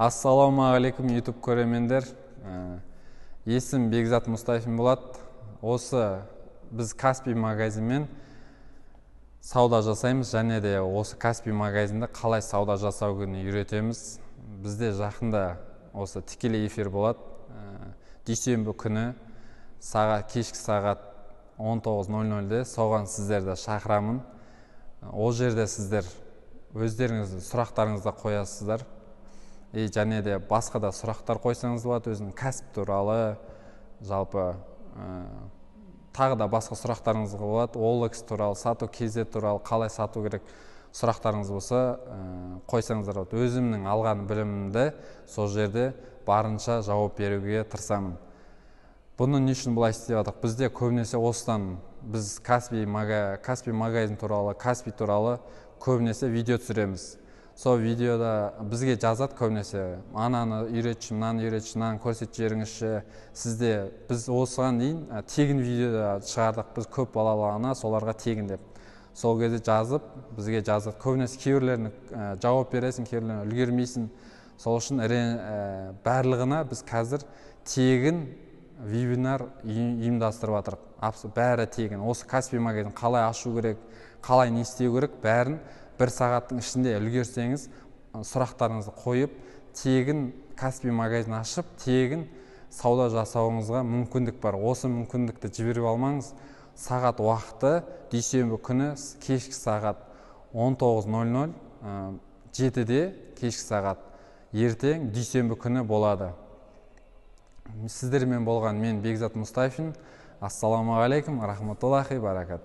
Ассалаумағалейкум, YouTube көрермендер. Есімім Бекзат Мұстафин болады. Осы біз Каспи магазинмен сауда жасаймыз және де осы Каспи магазинде қалай сауда жасау керегін үйретеміз. Бізде жақында осы тікелей эфир болады. Дүйсенбі күні сағат кешкі сағат 19:00-де, соған сіздерді шақырамын. Ол жерде сіздер өздеріңіздің сұрақтарыңызды қоясыздар. И және де басқа да сұрақтар қойсаңыз болады, өзінің кәсіп туралы, жалпы тағы да басқа сұрақтарыңыз болады. OLX туралы, сату KZ туралы, қалай сату керек сұрақтарыңыз болса, қойсаңыздар болады. Өзімнің алған білімімді сол жерде барынша жауап беруге тырысамын. Бұны не үшін бұлай істеп жатырмық? Бізде көбінесе осыдан біз Каспи магазин туралы, Каспи туралы көбінесе видео түсіреміз. Сол видеода бізге жазады көбінесе, ананы үйретші, мынаны үйретші, мынаны көрсетіп жіберіңізші. Сізде біз осыған дейін тегін видео шығардық, біз көп балалы ана, соларға тегін деп. Сол кезде жазып, бізге жазады. Көбінесе кейбіреулеріне жауап бересің, кейбіреулеріне үлгермейсің. Сол үшін барлығына біз қазір тегін вебинар ұйымдастырып жатырмық. Бәрі тегін. Осы Каспи магазин қалай ашу керек, қалай не істеу керек, бәрін бір сағаттың ішінде үлгерсеңіз, сұрақтарыңызды қойып, тегін Каспи магазин ашып, тегін сауда жасауыңызға мүмкіндік бар. Осы мүмкіндікті жіберіп алмаңыз. Сағат уақыты дүйсенбі күні кешкі сағат 19:00, 7-де кешкі сағат ертең дүйсенбі күні болады. Сіздермен болған мен Бекзат Мұстафин. Ассалаумағалейкум, рахматуллахи баракат.